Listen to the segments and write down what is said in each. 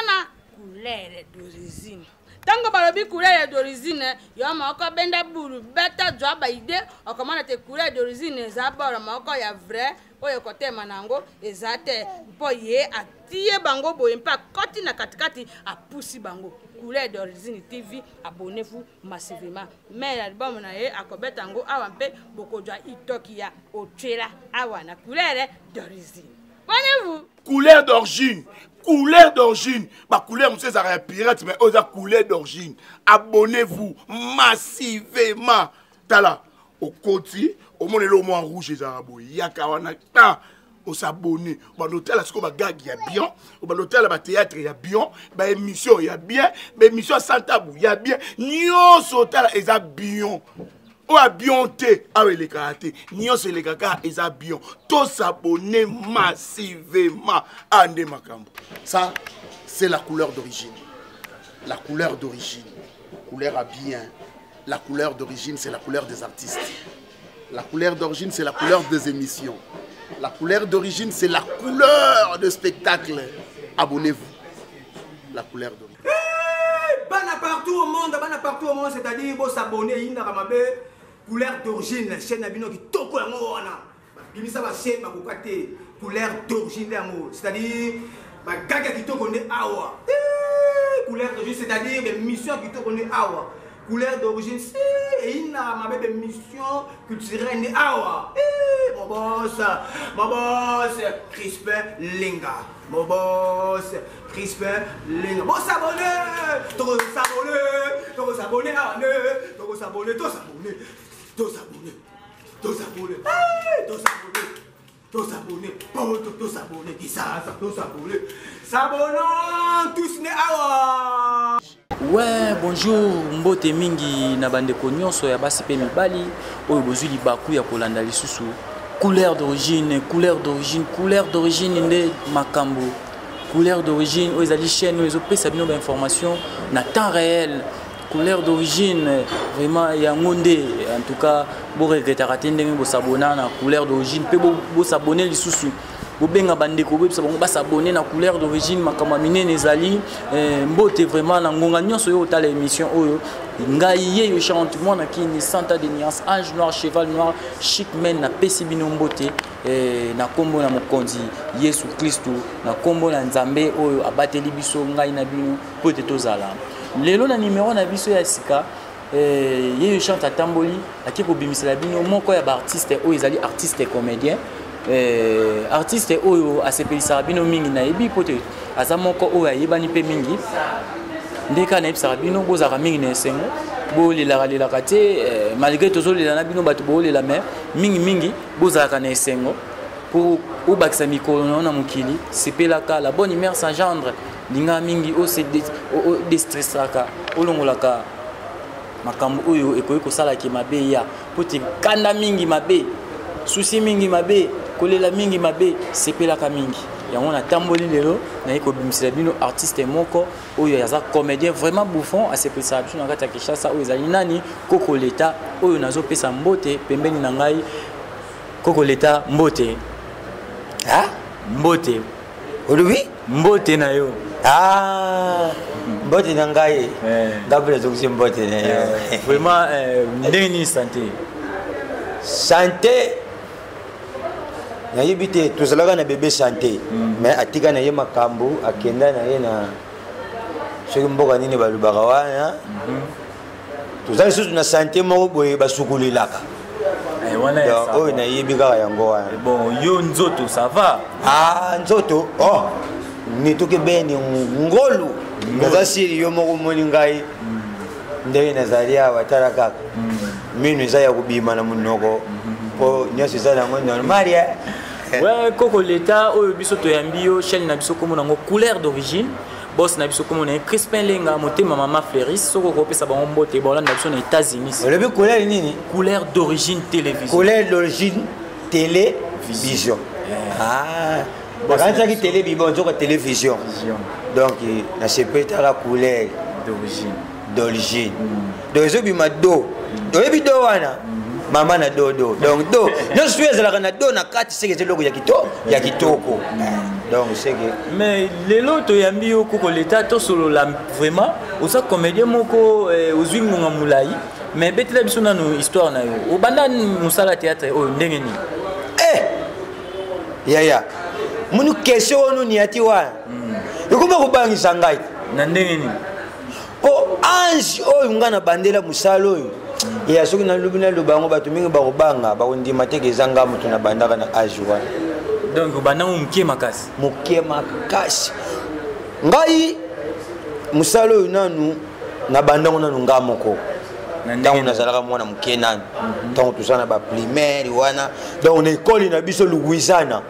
wana couleur d'origine. Ntango balobi couleur d'origine, yo moko benda bulu beta zwa ba idée, okomona te couleur d'origine eza boro moko ya vrai oyo ekotema na yango eza te, mpo ye atie bango boye mpe akoti na katikati apusi bango. Couleur d'origine TV, abonnez-vous massivement. Mais album na ye akobeta yango awa mpe bokozwa itoki ya otwela awa na couleur d'origine. Abonnez-vous. Couleur d'origine, couleur d'origine, ba couleur mosusu ezalaka ya pirate, mais oyo eza couleur d'origine. Abonnez-vous massivement. Tala okoti omona eloko mwa rouge ezalaka boye, yaka wana ta osabone, obanda otala sikoyo bagage ya bien, obanda otala batheatre ya bien, baémission ya bien, baémission ya sans tabou ya bien, nyonso otala eza bien. Oyo ya bien te awa elekaka te, nyonso elekaka eza bien. Tosabone massivement, awa nde makambo. Ça c'est la couleur d'origine, la couleur d'origine, couleur à bien. La couleur d'origine, c'est la couleur des artistes. La couleur d'origine, c'est la couleur des émissions. La couleur d'origine, c'est la couleur de spectacle. Abonnez-vous. La couleur d'origine. Hey, bana partout au monde, bana partout au monde, c'est-à-dire bo s'abonner, inda kamabe, couleur d'origine, chaîne na bino kitoko yango wana. Bimisa ba chaîne bakoka te, couleur d'origine yango, c'est-à-dire ba gaga kitoko nde awa. Hey, couleur d'origine, c'est-à-dire ba mission kitoko nde awa. Couleur d'origine, si, et il a ma bébé mission culturelle nde awa. Hey, mon boss, mon boss, Crispin Lenga. Mon boss, Crispin Lenga. Bon s'abonner, trop s'abonner, trop s'abonner, ah, ne, trop s'abonner, trop s'abonner, trop s'abonner, trop s'abonner, hey, trop s'abonner, trop s'abonner, trop, trop s'abonner, qui ça, ça, trop s'abonner. S'abonnons tous ne awa. Ouais, bonjour, mbote mingi na bandeko nyonso ya basi pe mibali oyo bozwi libaku ya kolanda lisusu couleur d'origine, couleur d'origine, couleur d'origine nde makambo. Couleur d'origine oyo ezali chaîne oyo ezopesa bino ba information na temps réel. Couleur d'origine vraiment yango nde, en tout cas bo regrettaka te ndenge bosabona na couleur d'origine pe bosabone lisusu. Bobenga bandeko boyebisa bango basabone na couleur d'origine, makambo ya minene ezali. Mbote vraiment na ngonga nyonso oyo otala émission oyo. Ngai ye yo chante mwana kini Santa de Nuance, ange noir, cheval noir, chic men na pesi bino mbote. Na kombo na mokonzi Yesu Kristu, na kombo na Nzambe oyo abateli biso ngai na bino po ete tozala. Lelo na numéro na biso ya sika, ye yo chante atamboli ake kobimisela bino moko ya ba artiste oyo ezali artiste comédien. Artiste oyo asepelisaka bino mingi nayebi po te aza moko oyo ayebani mpe mingi. Nde kaka nayebisaka bino bozalaka mingi na esengo, bolelaka lelaka te, malgré tozolela na bino bato bolela, mais mingi mingi bozalaka na esengo po obakisa mikolo na yo na mokili. Sepelaka, la bonne humeur s'engendre, linga mingi o déstressaka, olongolaka makambo oyo ekoki kosalaki mabe ya po te kanda mingi mabe, souci mingi mabe, kolela mingi mabe, sepelaka mingi. Yango natamboli lelo naye kobimisela bino artiste moko oyo aza comédien vraiment bouffon, asepelisaka biso na kati ya Kinshasa. Oyo ezali nani? Koko Leta, oyo nazopesa mbote pembeni na ngai. Koko Leta, mbote. Ha? Mbote. Olobi? Mbote na yo. Ah, mbote na ngai. Ngai mpe nazongisi mbote na yo. Vraiment, ndenge nini santé? Santé nayebi te, tozalaka na bébé santé. Mais atika na ye makambo, akenda na ye na soki mboka nini balobaka wana. Toza lisusu na santé moko boye basukulelaka. Wana ya Donc, ça oyo va. nayebi kaka yango wana. Bon, yo nzoto ça va? Ah, nzoto, oh, netoki beni ngolu. Naza siri yo moko moni ngai. Ndenge nazali awa tala kaka. Mino eza ya kobima na monoko. Po nyonso eza nango normal ya. Ouais, Koko Leta oyo biso toyambi yo chaîne na biso komona ngo couleur d'origine. Boss na biso komona ye Crispin Lenga, motema mama Fleris, soko kopesa bango mbote, ba olanda biso na États-Unis. Olobi couleur nini? Couleur d'origine télévision. Couleur d'origine télévision. Ah, bakanisaki télé bibo nzoka télévision. Vision. Donc na sepetaka couleur d'origine. D'origine. Donc ezobima do. Oyebi do wana? Mama na do do. Donc do. Nyonso oyo ezalaka na do na kati, seke eza eloko ya kitoko, ya kitoko. Donc c'est que Mais lelo toyambi yo koko leta, tosolola vraiment. Oza comédien moko, ozwi ngonga molai, mais betela biso nanu histoire na yo. Obanda mosala théâtre oyo ndenge nini? Yaya, munu question oyo nuni ati wana ekoma kobangisa ngai. Na ndenge nini? Mpo ange oyo ngai nabandela mosala oyo ya soki nalobi naloba yango, bato mingi bakobanga, bakondima te ke eza nga moto nabandaka na age wana. Donc obandango moke makasi? Moke makasi. Ngai mosala oyo nanu nabandango nanu nga moko ntango nazalaka mwana moke nanu, ntango toza na baprimaire wana, donc na ekole na biso Louisana,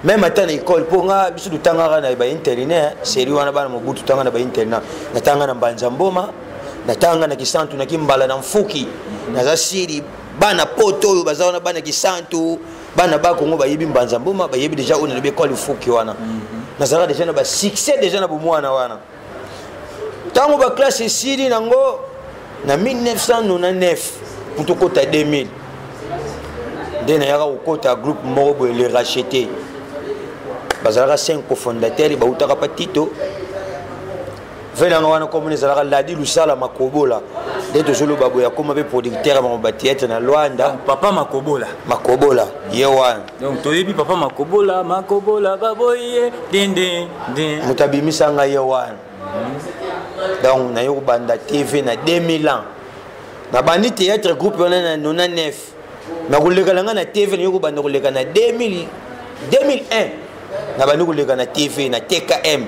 même ata na école, mpo nga biso totangaka na bainternat série wana, bana Mobutu, totanga na bainternat. Natanga na Mbanza Mboma, natanga na Kisantu, na Kimbala, na Mfuki. Naza siri bana Poto oyo baza wana, bana Kisantu, bana Bakongo bayebi Mbanza Mboma, bayebi déjà oyo nalobi, ekole Mfuki wana. Nazalaka déjà na basuccès déjà na bomwana wana. Ntango baklasse esili nango na 1999 po tokota 2000, nde nayaka kokota groupe moko boye, Le Racheté. Bazalaka 5 cofondateur, bautaka pa Tito venanga wana. Komona ezalaka Ladi Lusala Makobola, nde tozoloba boye akoma mpe producteur ya bango bathéâtre na Lwanda. Papa Makobola? Makobola ye wana. Donc toyebi papa Makobola, Makobola baboye dinde din. Moto abimisa ngai ye wana. Donc naye kobanda TV na 2000 ans. Nabandi théâtre groupe wana na 99, na koleka na ngai na TV, naye kobanda koleka na 2000, 2001. Nabandi koleka na TV na TKM,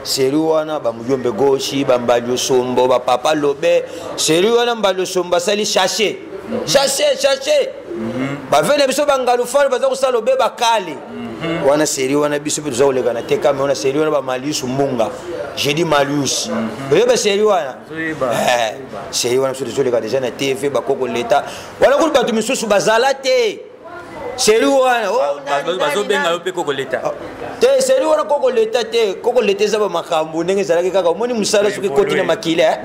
série wana bamuyombe goshi, bambali osombo, bapapa lobe. Série wana Mbali Osombo asali chache chache chache, bave na biso bangalufale baza kosala obe bakale wana. Série wana biso mpe toza koleka na TKM wana. Série wana bamalius Mbunga, jeudi Malius, oyeba série wana? Série wana biso tozoleka déjà na TV, bakoko leta wana. Kutu bato misusu bazala te série wana. Bazobenga yo mpe koko leta? Te, série wana koko leta te. Koko leta eza bamakambo ndenge ezalaki kaka. Omoni mosala soki ekoti na makila.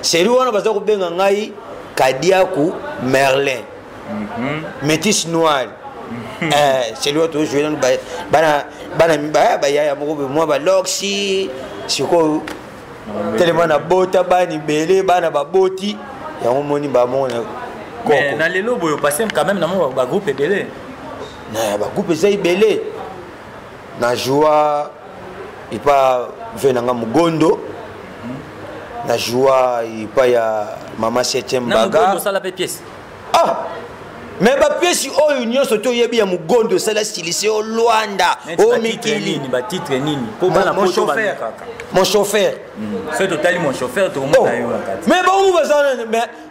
Série wana baza kobenga ngai Kadiaku Merlin, métis noir. Série wana tojoue nanu bana bana bayaya moko mwa baloxi. Sikoyo telema na bota bana ebele, bana baboti yango moni bamona. Koko na lelo boye opasse quand même na mwa bagroupe ebele. Na bagroupe eza ebele. Na joua epa ve nanga Mogondo, na joua epa ya mama septième baga. Osala mpe pièce? Ah, mais bapièce oyo nyonso toyebi ya Mogondo osala silise o Lwanda o mikili. Batitre nini po bana Poto balukaka? Mon chauffeur. Soki totali Mon chauffeur, tokomona yo na kati. Mais bango baza,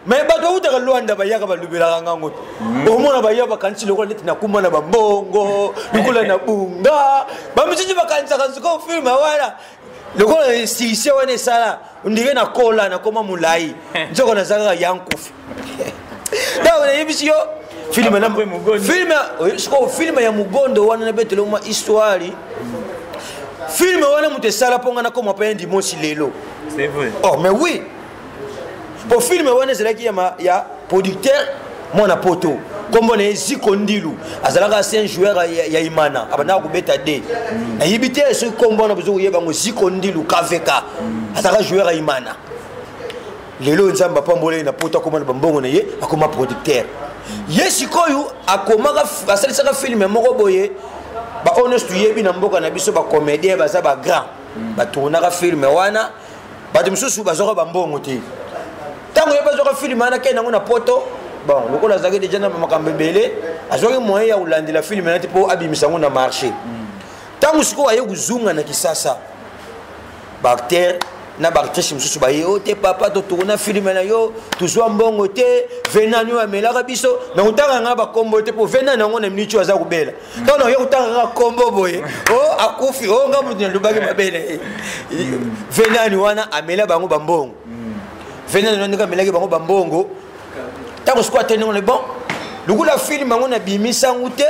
mais bato bautaka Lwanda bayaka balobelaka ngango te. Omona baya bakanisi lokola neti nakuma na bambongo, lokola na bunga. Bamisusu bakanisaka sikoyo film wana lokola silise wana esala ondire nakola, nakoma molai, nzoko naza kaka yankufi. Donc nayebisi yo, film sikoyo, film ya Mogondo wana nabetela mwa histoire. Film wana moto esala mpo nga nakoma mpe ndimosi lelo. C'est vrai? Oh, mais oui, po film wana ezalaki ya producteur mwana Poto, nkombo na ye Ziko Ndilu. Azalaka ancien joueur ya Imana, abandaka kobeta d. Nayebi te soki nkombo wana bozo koyeba yango, Ziko Ndilu KVK. Azalaka joueur ya Imana. Lelo Nzambe apambola ye na Poto, akoma na bambongo na ye, akoma producteur. Ye sikoyo akomaka, asalisaka film moko boye. Baoyo nyonso toyebi na mboka na biso, bacomédien baza bagrand, batournaka film wana. Bato mosusu bazwaka bambongo te. Ntango ye bazwaka film wana, kei nango na Poto. Bon, lokola azalaki déjà na makambo ebele, azwaki moyen ya kolandela film wana te mpo abimisa yango na marché. Ntango sikoyo aye kozunga na Kisasa, baacteur na baactrice mosusu baye o te: "Papa, totourna film na yo, tozwa mbongo te. Venani oyo amelaka biso na kotanga nga bakombo te, mpo venani yango na miniti oyo aza kobela. Ntango nakoki kotanga kaka kombo boye, o akufi, o nga moto nalobaki mabe na ye." Venani wana amela bango bambongo. Venani wana ndenge amelaki bango bambongo, ntango sikoyo ateni ngo, bon, lokola film yango nabimisango te,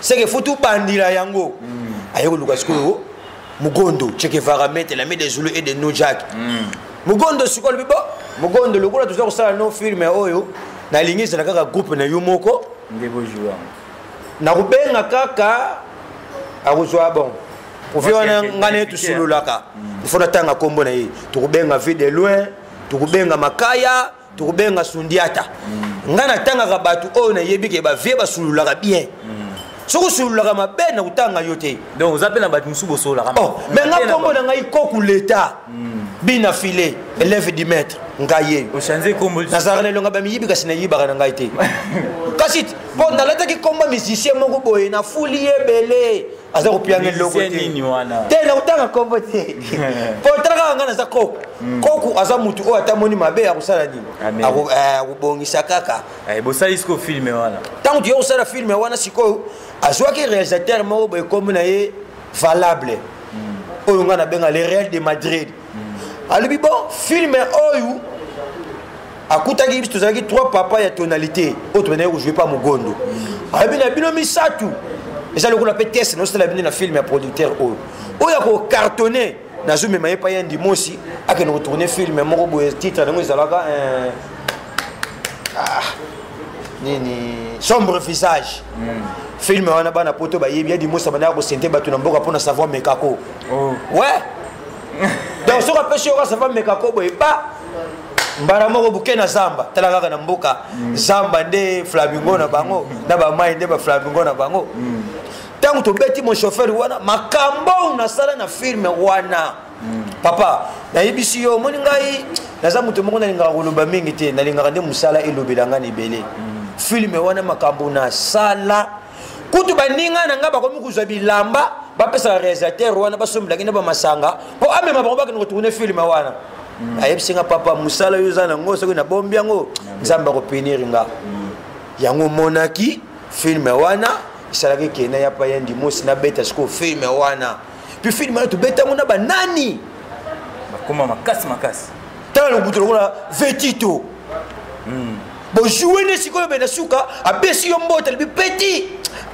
seke faut tobandila yango. Aye koluka sikoyo Mugondo Che Guevara, maître l'ami des Zulu et de No Jack. Mugondo sikoyo alobi: "Bon, Mugondo, lokola toza kosala no film oyo, nalingi ezala kaka groupe na yo moko." Nde bojua. Nakobenga kaka. Akozwa bon ovi wana ngai naye tosololaka, ifo natanga nkombo na ye. Tokobenga Vie de Loin, tokobenga Makaya, tokobenga Sundiata. Ngai natangaka bato oyo nayebi ke bavie basololaka bien. Soki osololaka mabe, na kotanga yo te. Donc oza mpe na bato mosusu bosololaka? Oh, mais nga nkombo na ngai Koku Leta, Bina File, élève du maître, ngai ye. Ochange kombo? Nazalaka na elonga bamiyibi, kasi nayibaka na ngai te. Kasi mpo nalataki kombo musicien moko boye, nafuli ye ebele, aza kopianga eloko Musicien nini wana? Te, nakotanga kombo te, mpo tala kaka ngai naza Koku. Koku aza motu oyo ata moni mabe, akosala nini? Amen. Akobongisa kaka. Bosali sikoyo film wana? Ntango toye kosala film wana sikoyo, azwaki réalisateur moko boye, kombo na ye Valable, oyo ngai nabenga le Real de Madrid. Alobi bon, film oyo akutaki biso tozalaki trois papa ya tonalité oyo tobandaki kojouer pa mogondo. Alobi na bino misato, eza lokola mpe test nosala bino na film ya producteur oyo, oyo akocartonne, nazomema ye pa ya Ndimosi, akende kotourne film moko boye. Titre yango ezalaka nini, Sombre Visage. Film wana, bana poto bayebi ya Dimosi, abandaka kosente bato na mboka mpona savoir mekako. Ouais, donc soki apesi yo ka savoir mekako boye, ba mbala moko buke na zamba. Tala kaka na mboka zamba nde flamingo na bango, na bamai nde baflamingo na bango. Ntango tobeti Mon Chauffeur wana, makambo oyo nasala na film wana, papa, nayebisi yo, omoni ngai naza moto moko nalingaka koloba mingi te, nalingaka nde mosala elobela ngai na ebele. Film wana, makambo nasala, kutu baninga na ngai bakomi kozwa bilamba, bapesaka réalisateur wana, basombelaki na bamasanga mpo amema bango bakende kotourne film wana. Ayebisi nga: "Papa, mosala oyo oza nango, soki nabombi yango, Nzambe akopunir nga." Yango omonaki film wana esalaki kena ya pa ya Ndimosi, nabeta sikoyo film wana. Puis film wana tobetango na banani? Bakoma makasi makasi. Tala lobutu lokola Vetito, bojoue nde sikoyo be na suka, apesi yo mbote, alobi: "Petit."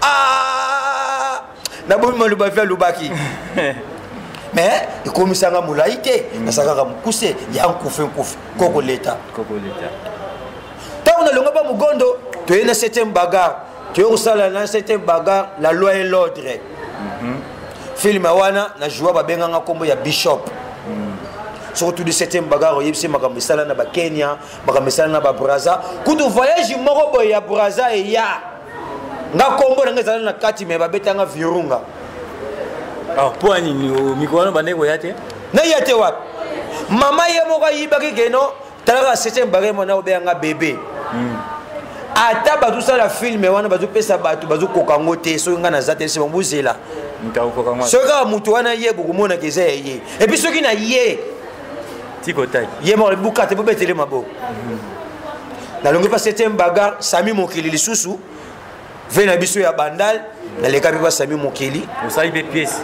Ah, nabomi maloba vi alobaki, mais ekomisanga molai te, naza kaka mokuse ya nkufe nkufe Koko Leta. Koko Leta. Ntango nalonga ba mogondo, toye na 7e bagarre, toye kosala na 7e bagarre La Loi et l'Ordre. Film wana na joua, babenganga nkombo ya Bishop. Soki tudi 7e bagarre, oyebisi makambo esala na Bakenya, makambo esala na Babraza, kutu voyage moko boye ya Braza eya, nga nkombo na nga ezala na kati, me babetanga Virunga. Mpo ya nini? Mikolo wana bandeki koya te? Naya te wapi? Mama ye moko ayibaki keno. Talaka 7e bagarre mwana obeyanga bebe. Ata bazosala film wana, bazopesa bato, bazokoka yango te. Soki ngai naza te, se bozela. Moto akokoka ngo? Soki kaka moto wana ye, bokomonaka eza ya ye. Et puis soki na ye Tikotaki. Ye moko buka te, bobetele maboko. Nalongi mpa 7e bagarre, Sami Mokili lisusu, ve na biso ya Bandal, naleka mpe Basami Mokili. Osali mpe pièce?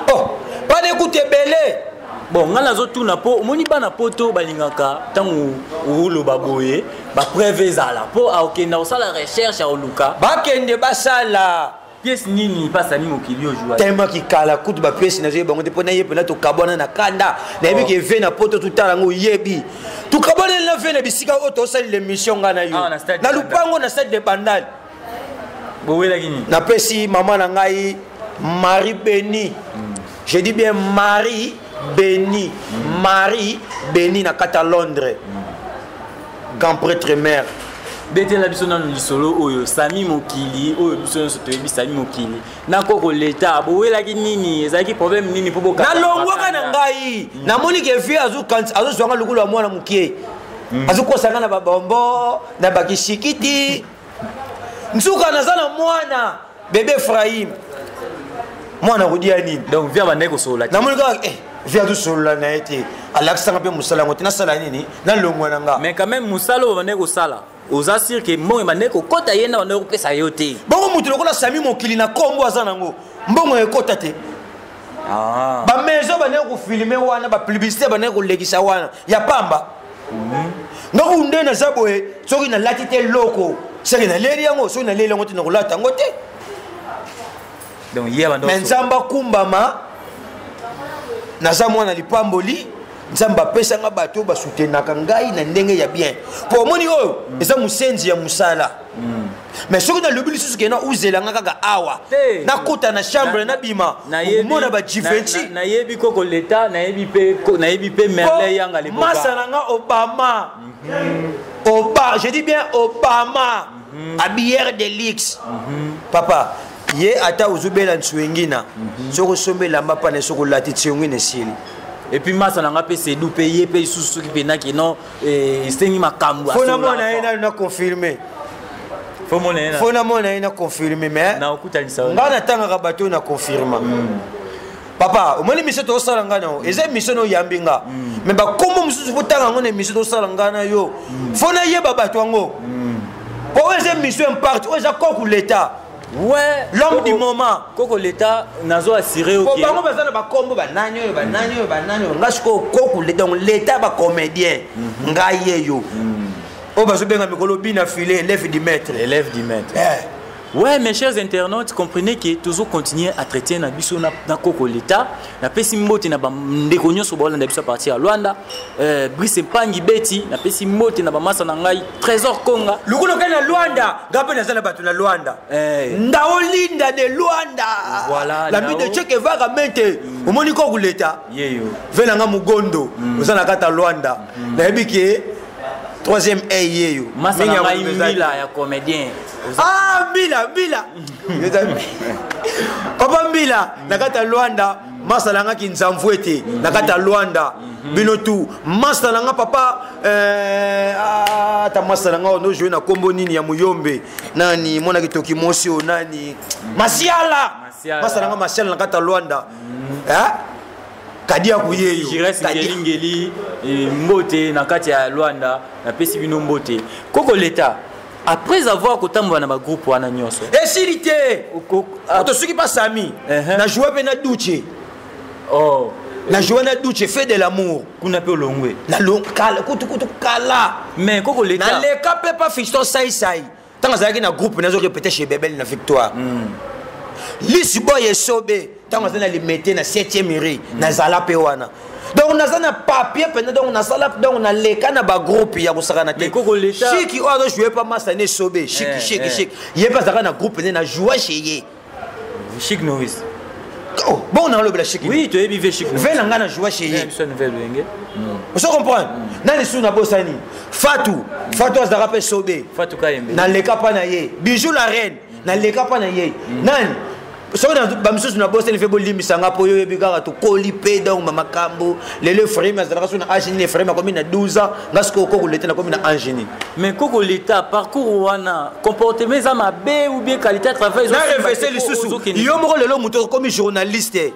Oh, pana ekuta ebele. Bon, ngai nazotuna mpo omoni bana poto balingaka ntango oloba boye, bapreuve ezala, mpo akokenda kosala recherche, akoluka. Bakende basala. Pièce nini pasami Mokili ojoua? Tellement kikala kutu bapièce nazoyeba yango te, mpo naye mpena tokabwana na kanda. Nayebi ke ve na poto totala yango, oyebi, tokabwana na ve na bisika oyo tosalela émission, ngai na yo. Awa na stade na de lupango na stade de Bandal. Bowelaki nini? Napesi mama na ngai Marie Beni, je dis bien Marie Beni, Marie Beni na kati ya Londres, grand prêtre mère. Betela biso nanu lisolo oyo Sami Mokili, oyo biso nyonso toyebi Sami Mokili na Koko Leta, bowelaki nini? Ezalaki problème nini mpo bokata? Nalongwaka na ngai, namoni ke vie azozwanga lokolo ya mwana mokie, azokosa ngai na babombo na bakisikiti. Nsuka naza na mwana bebe Ephraim, mwana kodia nini. Donc vie abandaki kosolola te? Namoni kaka vie azosolola na ye te, alakisanga mpe mosala yango te. Nasala nini? Nalongwa na nga. Mais quand même, mosala oyo bandaki kosala, oza sûr ke mbongo ebandaki kokɔta, ye nde bandaki kopesa yo te? Bongo moto lokola Sami Mokili, na kombo aza nango, mbongo ekota te? Ah. Bamaison bandaki kofilme wana, bapublicité bandaki kolekisa wana ya pamba. Ngaku nde naza boye, soki nalati te eloko, soki naleli yango, soki naleli yango te, nakolata yango te. Donc ye abandaki Me Nzambe akumbama, naza mwana lipamboli. Nzambe apesanga bato oyo basutenaka ngai na ndenge ya bien, mpo omoni oyo eza mosenzi ya mosala. Mais soki nalobi lisusu kena uzela nga kaka awa, nakota na chambre, nabima, okomona bajivenci. Nayebi koko leta, nayebi mpe Merle Yanga. Masa na nga Obama, Oba, je dis bien Obama, habilleur de luxe. Papa, ye ata ozobela nswengina, soki osombi elamba pana, soki olati, nswengina esili. Et puis masa na nga mpe Sedu mpe, ye mpe lisusu soki mpenaki non, esengi makambo. Fo namona ye nano na confirme. Fo mona ye. Fo namona ye na confirme, mais na okutanisa. Nga natangaka bato oyo na confirma. Papa, omoni mission tozosala nga na yo, eza émission na oyambi nga, mais bakombo mosusu fotanga yango na émission tozosala nga na yo, fo nayeba bato yango, po oyo eza émission imparte, oyo eza koku l'état, l'homme du moment. Koko leta, nazo assuré. Po bango baza na bakombo, banani oyo, banani oyo, banani oyo. Nga sikoyo koku, donc l'état, bacomédien, ngai ye yo oyo bazobenga mikolo bina file, élève du maître. Élève du maître. Eh. Ouais, mes chers internautes, comprenez que toujours continuer à traiter na biso na koko l'état, na pesi mbote na bandeko nyonso baolanda biso à partir ya Luanda, Brice Mpangi Beti, na pesi mbote na bamasa na ngai Trésor Konga. Lukulu okei na Lwanda, nga mpe naza na bato na Lwanda. Eh. Ndaolinda de Lwanda. Voilà, l'ami Ndao. De Che Guevara mente, omoni koku leta. Yeyo. Ve na nga Mugondo, oza na kati ya Lwanda, nayebi ke troisième a yeyo. Masa Mingi na ya ngai koloba eza te. Mbila ya comédien. Ah, Mbila, Mbila, papa Mbila na kati ya Lwanda, masa na nga Kinzamvu ete na kati ya Lwanda, bino tu masa na nga papa, ata masa na nga oyo nojoue na nkombo nini ya Muyombe, nani monaki toki mosi oyo nani, Masiala. Masiala. Masa na nga Masiala na kati ya Lwanda. Eh? Kadi ya kuyeyo. Jires Ngelingeli, mbote na kati ya Luanda, napesi bino mbote. Koko leta, après avoir kotambola na bagroupe wana nyonso, Esili te. Ah, Oto soki pa Sami, na joue mpe na Duce. Oh. Na joue na Duce, fait de l'amour. Kuna mpe olongwe? Na kala, kutu kutu kala. Mais koko leta, naleka mpe pa Fiston Saisai ntango azalaki na groupe, nazo répété chez Bebel na Victoire. Lisi Boy Esobe, ntango aza na Limete na 7e rue, nazala mpe wana. Donc naza na papier mpenza, donc nasala, donc naleka na bagroupe ya kosakana te. Mais koko leta, Shiki oyo azojoue pa masa ne Esobe, Shiki, Shiki, Shiki, ye mpe azalaka na groupe nde na joua chez ye. Chic Norris. Oh, bon, nalobela Shiki. Oui, toyebi ve Chic. Ve na ngai na joua chez ye. Biso nouvelle wenge. Ozo comprendre nani su nabosani? Fatu, Fatu azalaka mpe Sobe. Fatou Kayembe. Naleka mpa na ye. Bijou la reine, naleka mpa na ye. Nani soki bamisusu nabosani mpe, bolimbisa nga, mpo oyo oyebi kaka tokoli mpe. Donc bamakambo lelo, Efraim azalaka so na age nini? Efraim akomi na 12 ans, nga sikoyo koko lete nakomi na age nini? Mais koko leta, parcours wana, comportement eza mabe ou bien qualité ya travail? Na revese lisusu yo moko lelo, moto okomi journaliste,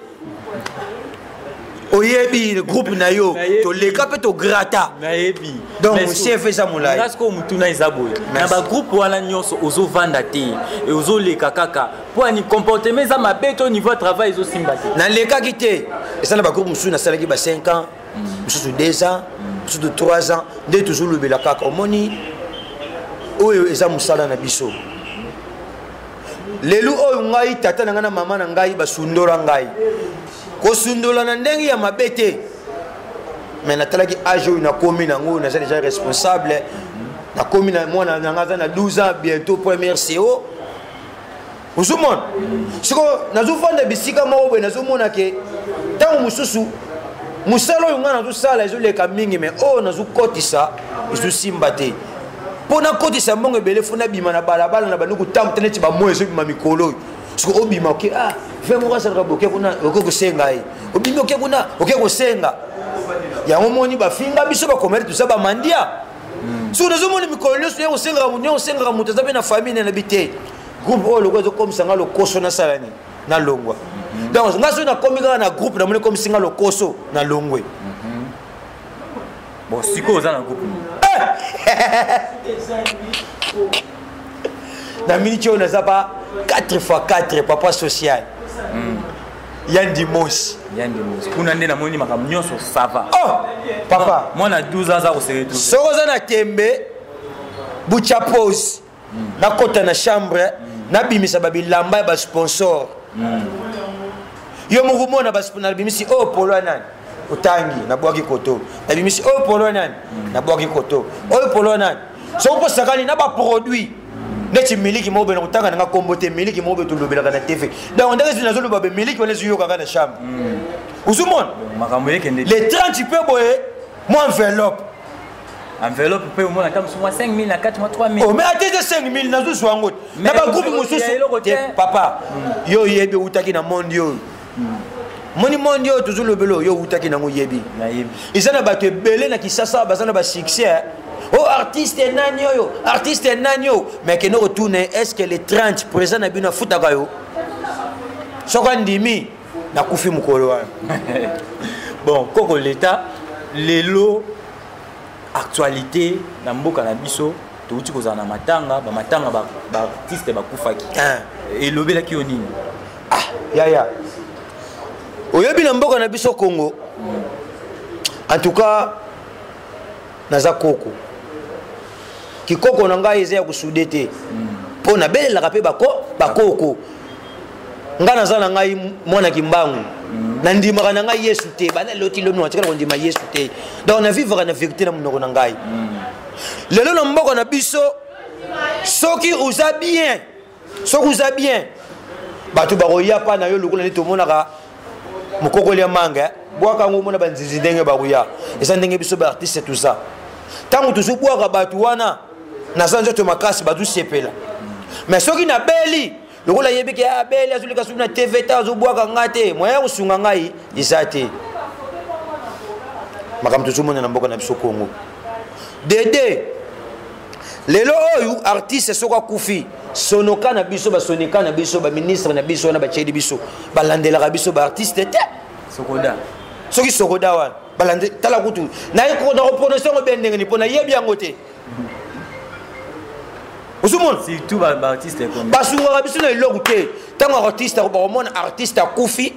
oyebi groupe na yo. Nayebi. Toleka mpe tograta. Nayebi. Donc, chef eza molai. Nga sikoyo motuna eza boye: na Merci. bagroupe wana nyonso ozovanda te, ozoleka kaka mpo ani comportement eza mabe to niveau ya travail ezosimba te? Nalekaki te. Eza na bagroupe mosusu nasalaki ba 5 ans, mosusu 2 ans, mosusu 3 ans. Nde tozolobela kaka, omoni oyo eza mosala na biso lelo oyo. Ngai, tata na ngai na mama na ngai basundola ngai, kosundola na ndenge ya mabe te, mais natalaki age oyo nakomi nango, naza déjà responsable, nakomi na mwana na ngai aza na 12 ans, bientôt première CO. Ozomona sikoyo nazofanda bisika moko boye, nazomona ke ntango mosusu mosala oyo ngai nazosala ezoleka mingi, mais oyo nazokotisa ezosimba te. Mpo nakotisa mbongo ebele, fo nabima na balabala na bandi kotambuta neti bamoi ezobima mikolo oyo. Soki obima, oke, ah, ve moko asalaka boke kuna, oke kosenga ye, obimi, oke kuna, oke kosenga yango. Moni bafinga biso bakomere, toza bamandia. Soki nazomona mikolo nyonso ye kosengaka moto, ye kosengaka moto, aza mpe na famille, nayebi te groupe oyo lokola ezokomisa nga lokoso, nasala nini? Nalongwa. Donc nga soki nakomi kaka na groupe, namoni ekomisi nga lokoso, nalongwe. Bon, sikoyo oza na groupe nini? Na miniti oyo naza pa 4 x 4, papa social Yandi Mosi. Yandi Mosi, kuna nde namoni makambo nyonso ça va. Oh papa. Mwana 12 ans aza kose retrouver. Soki oza na tembe, butya pose, nakɔta na chambre, nabimisa babilamba ya basponsor. Yo moko mona, nabimisi oyo polo ya nani, otangi, nabwaki koto. Nabimisi oyo polo ya nani, nabwaki koto. Oyo polo ya nani, soki mposakani na baproduit. Neti miliki moko boye, nakotanga nanga kombo te, miliki moko boye tolobelaka na TV. Donc ndenge ezwi nazoloba be, miliki wana ezwi na chambre. Ozomona makambo ekende. Le 30 mpe boye mwa enveloppe. Enveloppe mpe omona ata mosusu mwa 5000 na kati, mwa 3000. Oh, mais ate eza 5000, nazozwa yango na Mais bagroupe mosusu. ya eloko te. Te, papa, yo oyebi, outaki na monde oyo. Moni monde oyo tozolobela oyo, yo outaki nango, oyebi. Nayebi. Eza na bato ebele na Kisasa baza na basuccès. O artiste nani oyo, artiste nani oyo, mais kende kotuna: est ce que le 30 président na bino afutaka yo? Soki andimi, nakufi mokolo wana. Bon, koko leta, lelo actualité na mboka na biso, touti kozala na matanga, bamatanga baartiste bakufaki. Elobelaki yo nini? Ah, yaya, oyebi, na mboka na biso Congo, en tout cas naza koko, kikoko na ngai eza ya kosude te, mpo nabelelaka mpe bako bakoko. Ngai naza na ngai mwana Kimbangu, nandimaka na ngai Yesu te. Bana lelo ti lobi natikala kondima Yesu te. Donc navivaka na vérité na monoko na ngai. Lelo na mboka na biso, soki oza bien, soki oza bien, bato bakoya mpa na yo lokola nde tomonaka mokokoli ya manga bwaka yango, omona banzinzi ndenge bakoya. Eza ndenge biso baartiste toza, ntango tozobwaka bato wana, naza nzoto makasi, bazosepela. Mais soki nabeli, lokola yebi ke abeli, azoleka soki na TV te, azobwaka nga te, moyen ya kosunga ngai eza te. Makambo tozomona na mboka na biso Congo dede lelo oyo, artiste soki akufi, sonoka na biso, basonika na biso, baministre na biso wana batieli biso, balandelaka biso baartiste te. Sokoda. Soki sokoda wana balande, tala kutu nakoprononce yango be ndenge ni, mpo nayebi yango te. Ozomona? Surtout baartiste. Basungaka biso na eloko te. Ntango artiste, bakomona artiste akufi,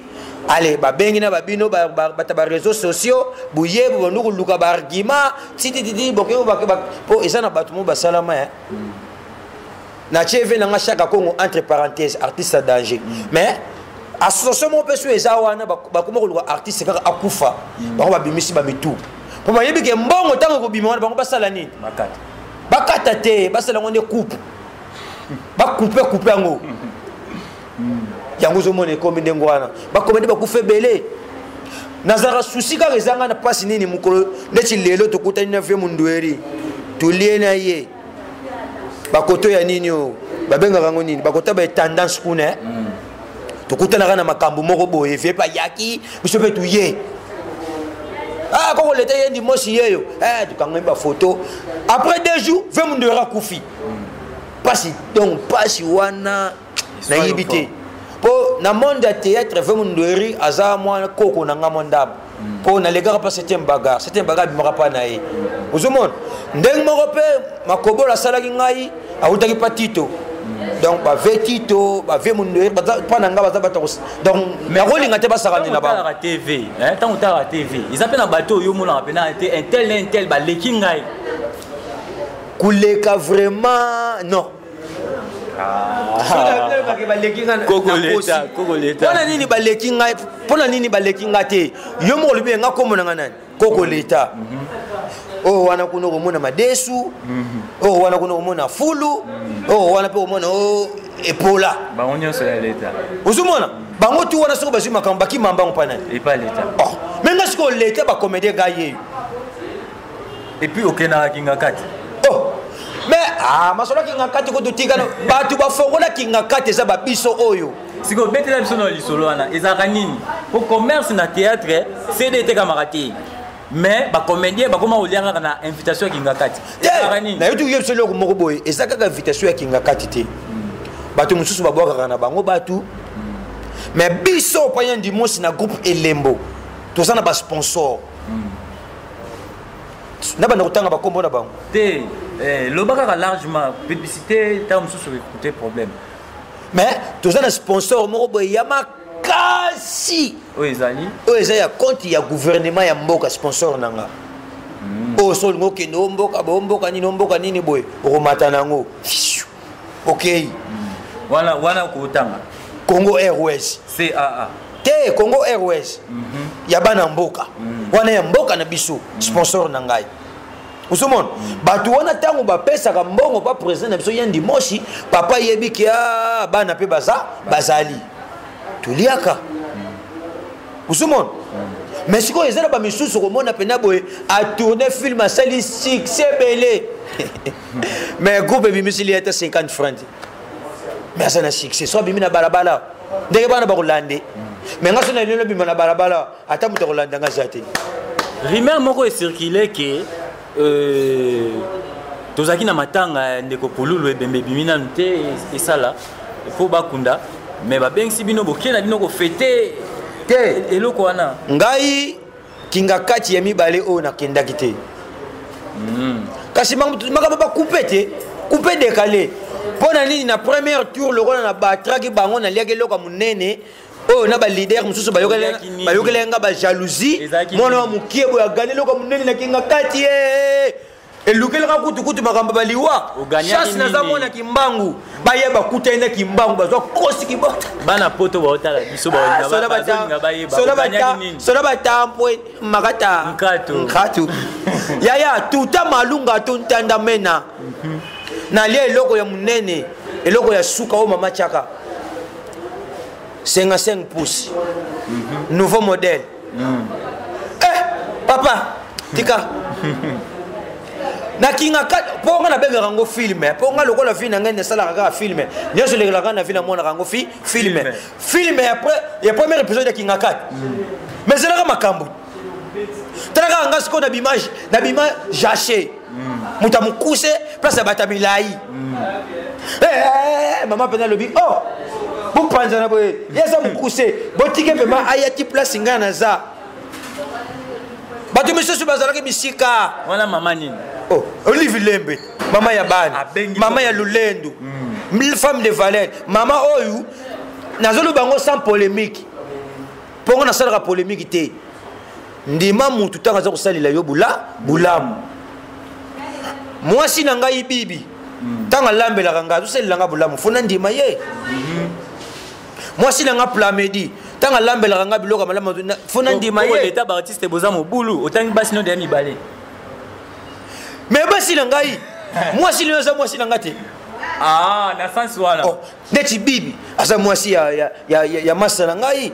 ale babengi na babino bato ba réseaux sociaux, boye bandu koluka baargument titititi boke mpo eza na bato mo basalama. Na tie ve nanga Chaka Congo entre parenthèse artiste ya danger, mais association moko mpe so eza wana, bakoma koluka artiste kaka akufa, bango babimisi bamitu mpo bayebi ke mbongo ntango ekobima wana, bango basala nini? Bakata. Bakata te, basala yango nde coupe, bakupe coupe yango. Yango ozomona ekomi ndenge wana, bakoma nde bakufa ebele. Nazalaka susi kaka, ezanga na mpasi nini. Mokolo ndeti lelo tokutani na vie Mundueri, tolie na ye bakoto ya nini oyo babengaka yango nini, bakota ba tendance kuna, eh? Tokutanaka na makambo moko boye, vie mpe ayaki, biso mpe toye. Ah, koko leta ye ndimosi yeyo, eh, tokangami bafoto. Après 2 jours, ve Mundueri akufi. Pasi, donc pasi wana nayebi te, mpo na monde ya théâtre, ve Mundueri aza mwa koko na nga mwa ndambo, mpo nalekaka mpa septième bagarre. Septième bagarre abimaka mpa na ye. Ozomona ndenge moko mpe Makobola asalaki ngai, awutaki mpa Tito. Donc bave Tito, bave Mundueri mpa na nga, baza bato. Donc nakolinga te basakani na bango. Otalaka TV, ntango otalaka TV, eza mpe na bato oyo omonaka mpena te, intel na intel baleki ngai? Kuleka, vraiment non. Baleki nga. Mpona nini baleki ngai? Mpona nini baleki nga te? Yo moko olobi nga kombo na nga nani? Koko leta. Oyo wana kuna okomona madesu, oyo wana kuna okomona fulu, oyo wana mpe okomona o epola. Bango nyonso ya leta. Ozomona bango tu wana, soki bazwi makambo, bakima mbango mpa nani? Epa leta. Oh, me nga sikoyo leta bacomédien ngai yeyo. Et puis okendaka Kinga Kati. Oh, mais ah, masolo Kinga Kati kutu tikana. Bato bafongola Kinga Kati eza babiso oyo. Sikoyo betela biso na lisolo wana, ezalaka nini? Po commerce na théâtre, CD etekamaka te, mais bacomédien bakoma kolia kaka na invitation ya Kinga Kati. Ezalaka nini? Nayebi toyebi biso eloko moko boye, eza kaka invitation ya Kinga Kati te. Bato mosusu babwakaka na bango bato, mais biso panya ndimosi na groupe Elembo toza na basponsor. Na banda kotanga bakombo na bango. Te, loba kaka largement, publicité ntango mosusu ekute problème. Mais toza na sponsor moko boye ya makasi. Oyo ezali? Oyo eza ya compte ya gouvernement ya mboka, sponsor na nga. Oyo so olingi okende o mboka boye, o mboka nini, o mboka nini boye, okomata na yango, okei. Wana wana okotanga. Congo Airways. CAA. Te, Congo Airways ya bana mboka wana, ya mboka na biso, sponsor na ngai. Ozomona bato wana ntango bapesaka mbongo pa président na biso Yandi Moshi, papa ayebi ke ah, bana mpe baza bazali toliaka. Ozomona, mais sikoyo eza na bamisusu komona mpena boye atourne film, asali succès ebele, mais groupe ebimisili ye ata 50 franc te, mais aza na succès. So abimi na balabala, ndenge bana bakolande, mais nga so na lelo bima na balabala, ata moto akolanda nga aza te. Rumeur moko ecircule ke tozalaki na matanga ya ndeko Pululu, ebembe ebimi nanu te esala mpo bakunda, mais babengisi bino, boke na bino kofete. Te. Eloko wana. Ngai kinga kati ya mibale oyo nakendaki te. Kasi makambo bakupe te, coupe décalé mpo na nini? Na première tour, lokola na batraki bango, naliaki eloko ya monene oyo na baleader mosusu bayokelaki nga bajalousie. Ezalaki mwana wa nini? Mokie boye agani eloko ya monene na kinga kati ye, elukelaka kutukutu makambo baliwa. Oganiaki Chance naza nini? mwana Kimbangu, baye bakutani na Kimbangu, bazwa kosi kibota. Bana poto baotala biso, bazolinga bayeba oganiaki nini. Sola batampwe makata. Nkato. Nkatu yaya tuta malunga to ntanda mena, nalia eloko ya monene, eloko ya suka oyo mama tiaka 55 pouces, nouveau modèle. Eh, papa, tika nakinga mpo nga nabengaka yango film, mpo nga lokola vie na ngai nasalaka kaka film nyonso elekelaka na vie, namonaka yango fi film. Film. Film ya premier épisode ya kinga kati, mais ezalaka makambo. Tala kaka nga sikoyo nabima, nabima jache, moto ya mokuse, place ya bato ya milai. Eh, mama mpenza alobi: "Oh, bopanzana boye, ye aza mokuse, botike mpema aya ti place ngai naza." Bato misusu bazalaki bisika. Wana mama nini? Oh, Olive Lembe, mama ya bana. Abengi. Mama ya lulendu, femme de valeur. Mama oyo nazoloba yango sans polémique, mpongo nasalaka polémique te. Ndima mutu ntango aza kosalela yo bula bulamu. Mwasi na ngai Bibi, ntango alambelaka ngai, azosalela ngai bulamu, fo nandima ye. Mwasi na ngai Plamedi, ntango alambelaka ngai biloko ya malamu, fo nandima ye. Leta baartiste boza mobulu, otangi basi no deya mibale. Mais basi na ngai, mwasi lelo aza mwasi na ngai te. Ah, na sens wana. Oh, neti Bibi aza mwasi ya masa na ngai,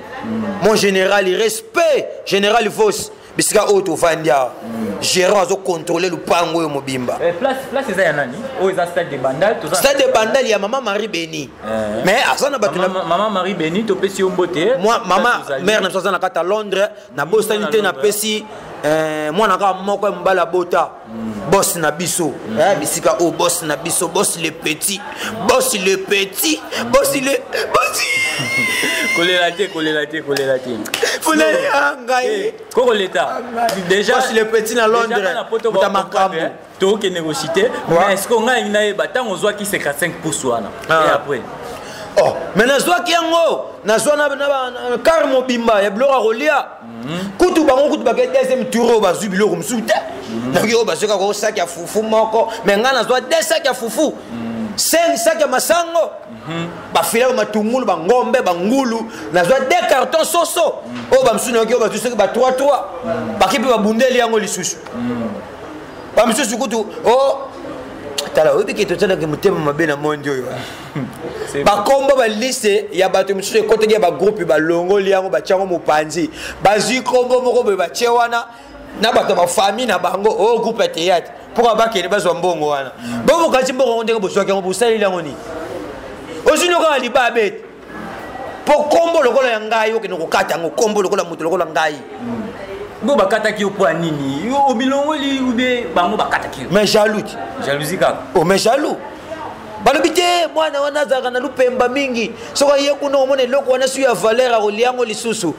mon général, respect, général Vos, bisika oyo tovandi awa, gérant azocontrôle lupango oyo mobimba. Eh, place eza ya nani? Oyo eza stade de Bandal, toza Stade de Bandal ya mama Marie Beni. Eh. Mais aza na bato na Mama Marie Beni, topesi yo mbote. Moi, mama Place ozali. mare na biso aza na kati ya Londres, nabosani te. Na Londres. Napesi mwana kaka moko ya mobali abota, boss na biso. Bisika oyo boss na biso, boss le petit, boss le petit, boss le boss. Kolela te, kolela te, kolela te. Funeli ngai. Eh, koko leta déjà. Boss le petit na Londres, déjà bana poto moto ya makambo. Tokende koshite. Mais est ce que ngai nayeba ntango ozwaki 55 pouces wana Ah. et après? Oh, mais nazwaki yango, nazwa na car mobimba ya biloko ya kolia. Kutu bango kutu bake deuxième tour oyo, bazwi biloko mosusu te. Nakoki oyo bazwi kaka saki ya fufu moko, mais ngai nazwa deux saki ya fufu, cinq saki ya masango, bafila matungulu, bangombe, bangulu, nazwa deux carton soso. Oyo bamosusu nayoki oyo bazwi soki ba 3 3, baki mpe babundeli yango lisusu. Bamisusu kutu o tala, oyebi ke totalaki motema mabe na mondi oyo. Bakombo baliste ya bato mosusu ekotaki ya bagroupe, balongoli yango, batia yango mopanzi, bazwi kombo moko boye batie wana na bato ya bafamille na bango oyo groupe ya théâtre, mpoka bakende bazwa mbongo wana. Bongo bokanisi mbongo yango ndenge bozwaki yango, bosaleli yango nini? Ozwi no kaka libabe te, mpo kombo lokola ya ngai okende kokata yango, kombo lokola moto lokola ngai. Bo bakataki yo mpo ya nini? Yo obilongoli ube bango bakataki yo? Mais jaloux te. Jalousie kaka. Oh, mais jaloux, balobi te mwana wana azalaka na lupemba mingi, soki aye kuna omona eloko wana su ya valeur, akolia yango lisusu.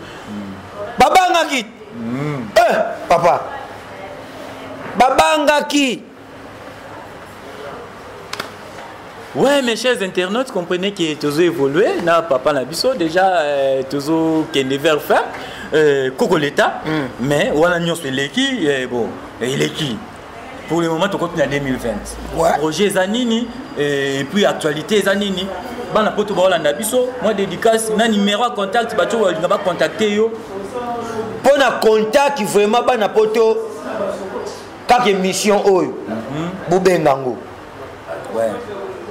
Babangaki. Eh, papa, babangaki. Ouais, mes chers internautes, comprenez que tozo évolué, na papa na biso déjà tozo kende vers fin koko leta, mais wana nyonso eleki, bon, eleki. Pour le moment tokoti na 2020. Projet eza nini et puis actualité eza nini? Bana poto baolanda biso, moi dédicace na numéro ya contact, bato balinga bacontacte yo. Mpo na contact, vraiment, bana poto. Kaka émission oyo bobenga yango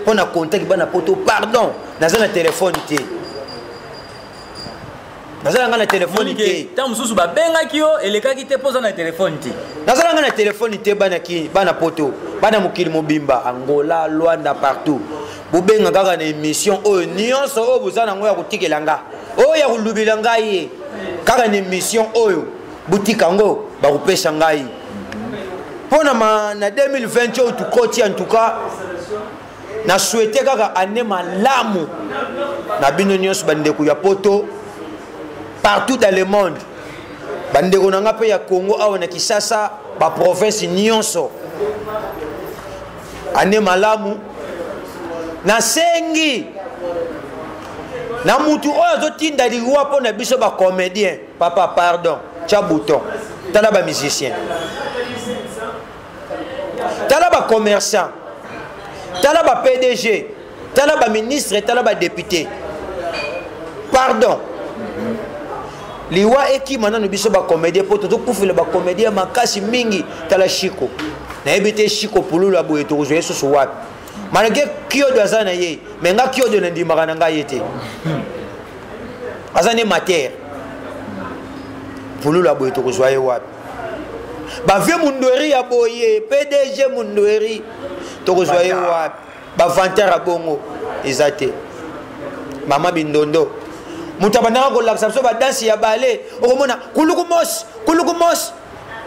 mpo na contact bana poto. Pardon, naza na telefone te, naza na ngai na telefone te. Ntango mosusu babengaki yo, elekaki te mpo oza na telefone te. Naza na ngai na telefone te. Bana ki, bana poto, bana mokili mobimba, Angola, Luanda, partout, bobenga kaka na émission oyo. Nyonso oyo boza nango ya kotikela nga, oyo ya kolubela ngai ye, kaka na émission oyo botika yango, bakopesa ngai mpo na, na 2020 oyo tukoti. En tout cas, na souhaite kaka année malamu na bino nyonso, bandeko ya poto partout dans le monde, bandeko na nga mpe ya Congo awa na Kisasa, baprovince nyonso, année malamu. Nasengi na mutu oyo azotinda liwa mpo na biso bacomédien, papa, pardon, tya bouton. Tala bamusicien, tala bacommerçant, tala ba-PDG, tala baministre, tala badéputé. Pardon, liwa ekima nano biso bacomédien, mpo tozokufela bacomédien makasi mingi. Tala Shiko, nayebi te Shiko Pululu ya boye tokozwa ye susu wapi, malgré Kiodo aza na ye. Me nga Kiodo nandimaka na ngai ye te, aza nde matere. Pululu ya boye tokozwa ye wapi? Bavie Mundweri ya boye, PDG Mundweri, tokozwa ye wapi? Bavantere ya bongo eza te. Mama Bindondo, moto abandaka kolakisa biso badansi ya bale, okomona kuluku mosi, kuluku mosi.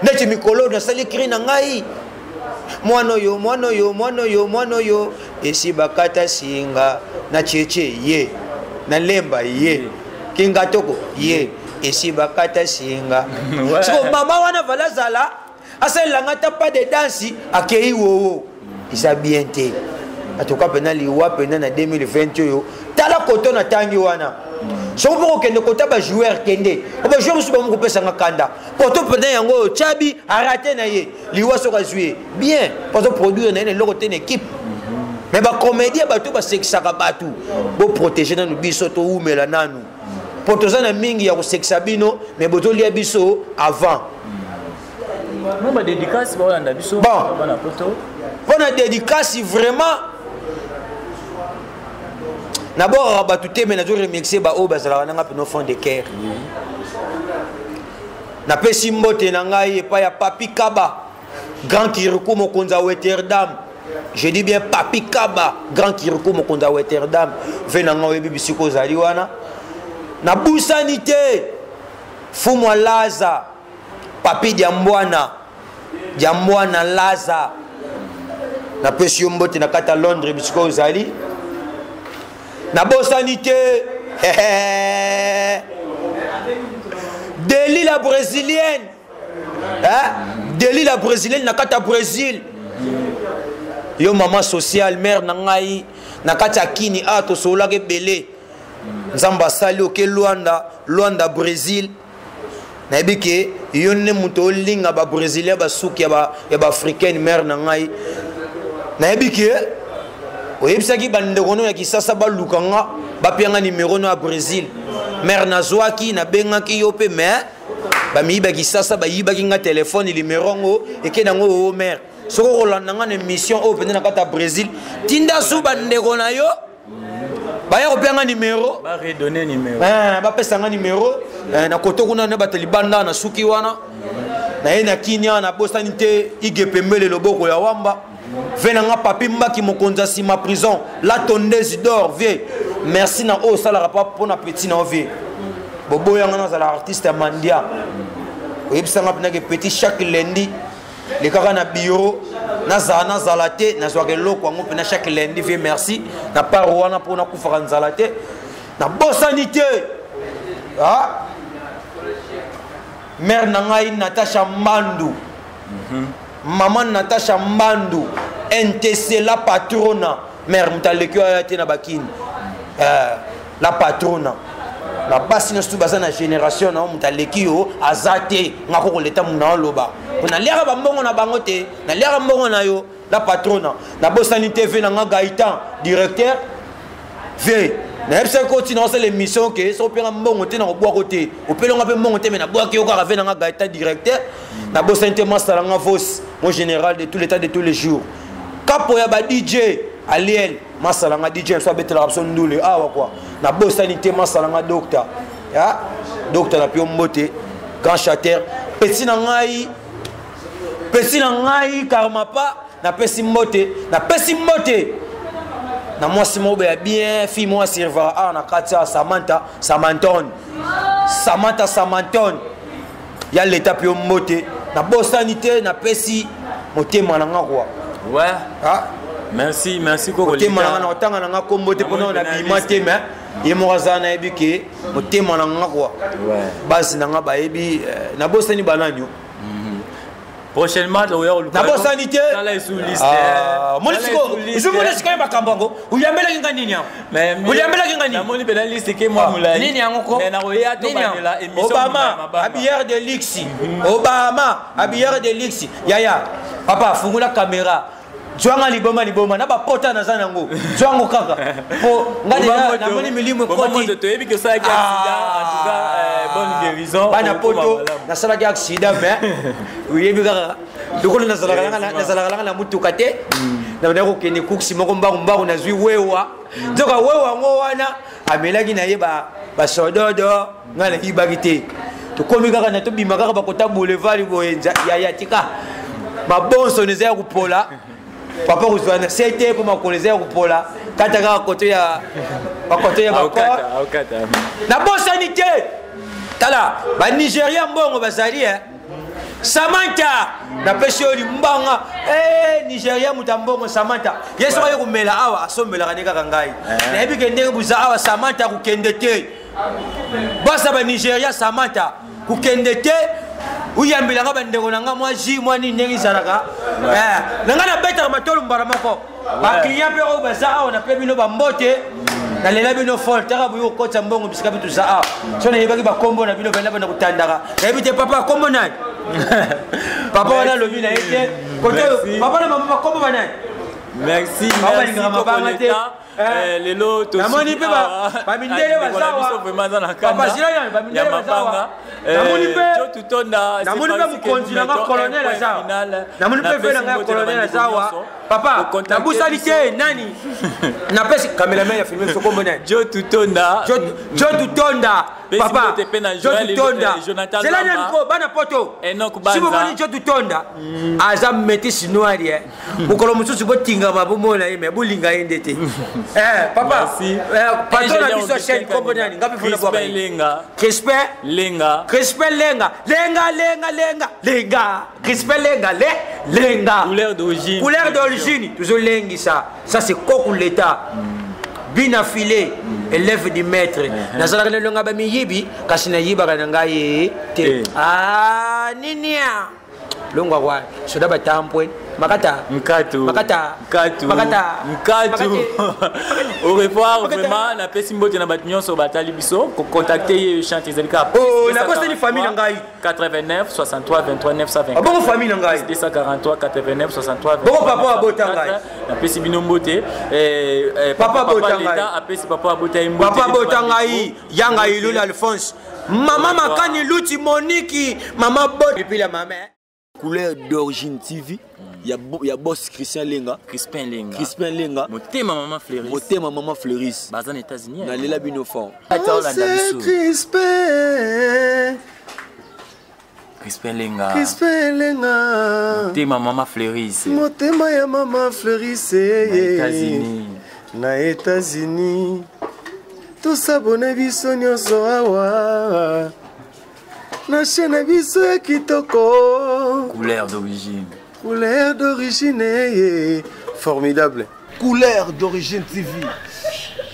Neti mikolo nasali cri na ngai: mwana oyo, mwana oyo, mwana oyo, mwana oyo esi bakata singa na cheche ye na lemba ye kingatoko ye esi bakata singa. Siko mama wana vala azala asalelanga ata pas de danse, akei wowo, eza bien te. Atoka mpena liwa mpena na 2020 oyo. Tala koto na tangi wana, soki mpo kokende kota bajoueur, kende po bajoueur mosusu bango kopesanga kanda. Poto mpena yango oyo Chabi arate na ye liwa, soki azwi ye bien po azoproduire na ye na eloko te na équipe. Mais bacomédien, bato basekisaka bato, boprotege nanu biso, towumela nanu, po toza na mingi ya kosekisa bino, mais bozolia biso avant. Mo badédicace baolanda biso. Bon. Bana poto. Mpo na dédicace, vraiment nabokaka bato te, me nazo remercier baoyo bazalaka nanga mpena fond de cœur. Napesi mbote na ngai epai ya Papi Kaba, grand kiriku, mokonzi ya Weterdam. Je dis bien Papi Kaba, grand kiriku, mokonzi ya Weterdam, ve na ngai, oyebi bisika ozali wana. Nabusani te Fumwa Laza, Papi Diambwana, Diambwana Laza, napesi yo mbote na kati ya Londres bisika ozali. Nabosani te Deli la Brésilienne, hein? Deli la Brésilienne na kati ya Brésil, yo mama sociale, mare na ngai na kati ya Kini a tosololaka ebele. Nzambe asali oke Lwanda, Lwanda Brésil. Nayebi ke yo nde moto olinga babrésilien, basuki ya baafricaine. Mare na ngai, nayebi ke oyebisaki bandeko no ya Kisasa baluka nga, bapianga nimero no ya Brésil. Mare, nazwaki, nabengaki yo mpe, mais bamiyiba Kisasa bayibaki nga telefone, limero yango ekende yango. Oo mare, soki okolanda nga na émission oyo mpenza na kati ya Brésil, tinda su bandeko na yo baya kopia nga nimero. Baredonne numéro. Bapesa nga nimero na koto kuna na bato libanda na suki wana na ye na Kinia. Nabosani te Ige Pembele, loboko ya Wamba, ve na nga Papi Mbaki, mokonzi ya nsima prison, la tondese d'or. Vie, merci na oyo osalaka pa mpo na petit na yo. Vie, boboyanga nazala artiste ya mandia, oyebisanga mpendake petit chaque lundi lekaka na bureau, nazala nazala te, nazwaka eloko yango mpena chaque lundi. Vie, merci na part wana mpo nakufaka nzala te. Nabosani te, ah? Mare na ngai Natasha Mbandu, mama Natasha Mbandu, NTC, la patrona. Mare, moto aleki oyo aya te na bakini, la patrona na basi nyonso baza na génération na yo, moto aleki yo aza te. Nga kokoleta mundu na oloba po naliaka bambongo na bango te, naliaka mbongo na yo, la patrona. Nabosani te ve na nga Gaëtan, directeur. Ve, nayebisaki ko ntina osala émission ke soki openga mbongo te, nakobwako te, opelonga mpe mbongo te, me nabwaki yo kaka. Ve na nga Gaëtan, directeur. Nabosani te masala nga Vos. Mon général de tout l'état de tous les jours. Kapo ya ba DJ Aliel masalanga DJ so abetelaka biso ndule awa kwa nabosani te masalanga docteur ya docteur na pio mbote grand chanteur petit na ngai petit na ngai karmapa napesi mbote napesi mbote na mwasi moko ya bien fille moko aservaka awa na kati ya samantha samanton samantha samanton ya leta mpe yo mbote nabosani te napesi motema na nga kua ouais. ah. merci merci koko motema na nga na kotanga na nga kombo te mpona nabima te mais ye moko aza nayebi ke motema na nga kua base na nga bayebi eh, nabosani banani yo prochainement tokoya koluka nabosani te ah, moni sikoyo sikoyo makambo yango oyambelaki nga nini yango oyambelaki nga ninamoni mpena liste ke mwa ah, molai nini yango ko mais nakoya tobandela émission obama habilleur de luxe mhm. Obama habilleur de luxe yaya papa fungola caméra zwanga liboma liboma na bapota naza nango zwango kaka po nga deja namoni milimo ekoti toyebi ke osalaki accident en tout cas euh, bonne guérison bana poto nasalaki accident mais oyebi kaka lokola nazalaka langa na motuka te hmm. nabandaki kokende course moko mbangu mbangu nazwi wewa hmm. nzoka wewa yango wana amelaki na ye basododo ngai nayibaki te tokomi kaka na tobima kaka bakota boulevard boye yaya tika mabonsono eza ya kopola papa kozwa na se te mpo makolo eza ya kopola kata kaka koto ya bakoto ya bakor nabosani te tala banigeria mbongo bazali e samantha napesi yo limbanga eh, nigeria moto ya mbongo samantha ye soki aye komela awa asombelaka nde kaka ngai eh. nayebi ke ndenge boza awa samantha kokende te basa ba nigeria samantha kokende te oyambela nga bandeko na nga mwa ji mwa nini ndenge ezalaka eh, na ngai nabetaka matolo mbala moko baclient mpe oyo baza awa nape bino bambote nalela bino fol taka boyi kokotisa mbongo bisika mpe toza awa so nayebaki bakombo na bino benda banda kotandaka nayebi te papa kombo nani papa wana alobi na ye te kote papa na mama bakombo banani merci merci mabanga te Eh, lelo namoni mpe bamindele bazawa mabanga namoni mpe namoni mpe mokonzi na nga colonel aza namoni mpe ve na ngai colonel aza wa papa nabusani te nani napesi cameraman ya filme sokombo nani jo tutonda jo tutonda papa jo tutonda zela nani ko bana poto si bomoni jo tutonda aza métis noir ye mokolo mosusu botingama bomona ye me bolinga ye nde te eh, papa eh, patron na biso chaîne kombo nani nga mpe lenga Crispin lenga Crispin lenga lenga lenga lenga lenga Crispin lenga le lenga couleur d'origine couleur d'origine tozolengisa ça c'est koku l'état bina filet élève du maître nazalaka na elonga bamiyibi kasi nayibaka na ngai te ah ninia longwa kwa soda batampwe makata nkatu makata nkatu makata nkatu au revoir vraiment napesi mbote na bato nyonso batali biso kocontacte ye chante ezali kaka oh, nakoseli famille na ngai 89 63 23 924 bongo famille na ngai 243 89 63 bongo papa abota ngai napesi bino mbote eh, eh, papa abota ngai apesi papa abota ye mbote papa abota ngai yanga ilula alphonse mama makani luti moniki mama bopila mama couleur d'origine tv ya, ya boss christian lenga crispin lenga crispin lenga motema mama fleuris motema mama fleuris baza na états-unis nalela bino fort crispin crispin lenga crispin lenga motema mama fleuris motema ya mama fleuris na états-unis na états-unis tosabone biso nyonso awa na chaîne na biso ya kitoko couleur d'origine couleur d'origine ye formidable couleur d'origine tv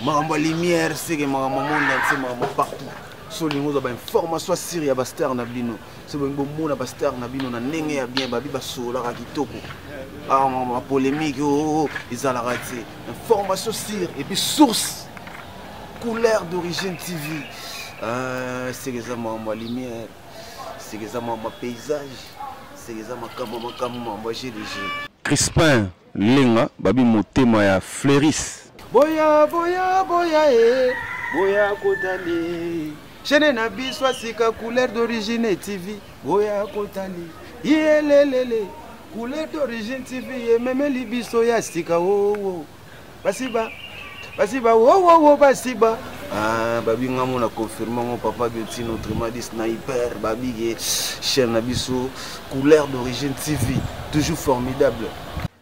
makambo ya lumière seke makambo monde entier makambo partout so olingi ozwa bainformation asire ya bastar na bino so bolingi bomona bastar na bino na ndenge ya bien babi basololaka kitoko ah, bapolémique oh, oh, oh, ezalaka te information sire et puis source couleur d'origine tv euh, seke eza makambo ya lumière seke eza makambo ya paysage seke eza makambo makambo makambo ya gdg crispin lenga babi motema ya fleuris boya boya boya e boya kotali chaîne na biso ya sika couleur d'origine tv boya kotali yelelele. Couleur d'origine TV ememeli biso ya sika wowo. Basiba basiba wowowo basiba. Ah, babi nga mona confirme ngo papa Biotine autrement dit sniper babi ke chaîne na biso couleur d'origine TV toujours formidable.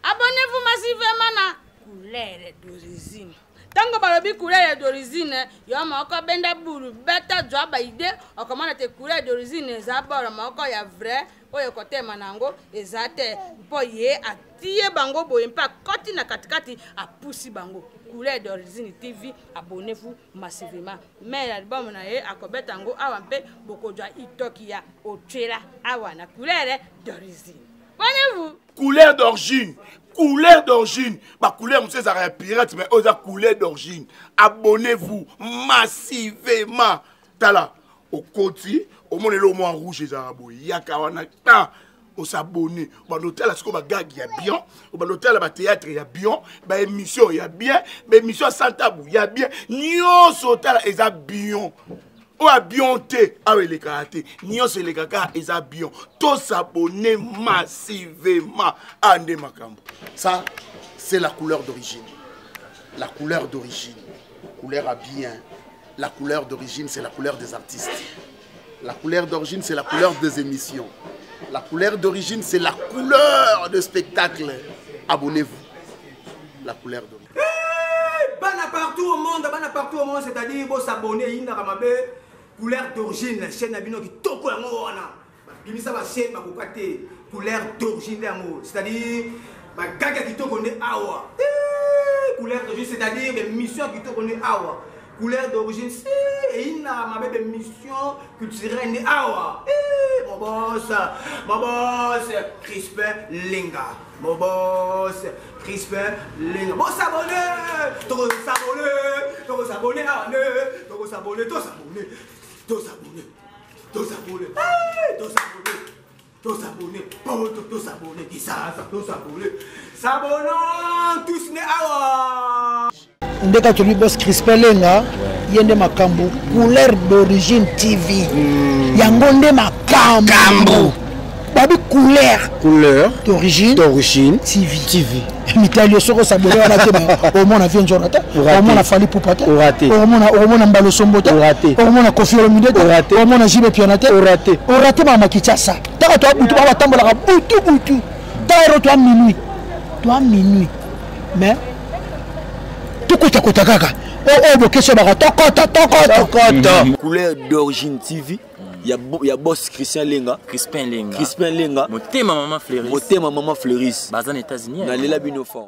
Abonnez-vous massivement na couleur d'origine. Ntango balobi couleur d'origine, yo moko benda bulu beta zwa ba idée okomona te couleur d'origine eza bord moko ya vrai oyo ekotema na yango eza te mpo ye atie bango boye mpe akoti na katikati apusi bango. Couleur d'origine TV, abonnez-vous massivement. Mais album na ye akobeta yango awa mpe bokozwa itoki ya otwela awa na couleur d'origine. Abonnez-vous. Couleur d'origine, couleur d'origine, ba couleur mosusu ezalaka ya pirate mais oyo eza couleur d'origine. Abonnez-vous massivement. Tala okoti omona eloko mwa rouge ezalaka boye, yaka wana ta osabone, obanda otala sikoyo bagage ya bien, obanda otala batheatre ya bien, baémission ya bien, baémission ya santabu ya bien, nyonso otala eza bien. Oyo ya bien te awa elekaka te, nyonso elekaka eza bien. Tosabone massivement, awa nde makambo. Ça c'est la couleur d'origine, la couleur d'origine, couleur à bien. La couleur d'origine, c'est la couleur des artistes. La couleur d'origine, c'est la couleur des émissions. La couleur d'origine, c'est la couleur de spectacle. Abonnez-vous. La couleur d'origine. Hey, bana partout au monde, bana partout au monde, c'est-à-dire bo s'abonner, yinda kamabe, couleur d'origine, chaîne na bino kitoko yango wana. Bimisa ba chaîne bakoka te, couleur d'origine yango, c'est-à-dire ba gaga kitoko nde awa. Hey, couleur d'origine, c'est-à-dire ba mission kitoko nde awa. Couleur d'origine, si, et il n'a ma bébé mission culturelle nde awa. Hey, mon boss, mon boss, Crispin Lenga. Mon boss, Crispin Lenga. Bon s'abonner, trop s'abonner, trop s'abonner, trop s'abonner, trop s'abonner, trop s'abonner, trop s'abonner, trop s'abonner, trop s'abonner, trop s'abonner, qui ça, trop s'abonner, s'abonnons tous né awa. Ndeka tolobi boss Crispin Lenga, ye nde makambo couleur d'origine TV. Yango nde makambo. Babi couleur. Couleur d'origine. D'origine TV. TV. Mitali yo soko sabole wana te omona vie nzona te, omona Fally Ipupa te, omona Mbalo Sombo te, omona Koffi Olomide te, omona JB Piana te, orate mama Kinshasa. Taka to butu ba tambolaka butu butu. Taero to minuit. To minuit. Mais tokota kota kaka. Oh oh bokesho baka tokota tokota. Tokota. Couleur d'origine TV. Ya ya boss Christian Lenga. Crispin Lenga. Crispin Lenga. Motema maman Fleuris. Motema maman Fleuris. Baza na États-Unis. Na lela bino fort.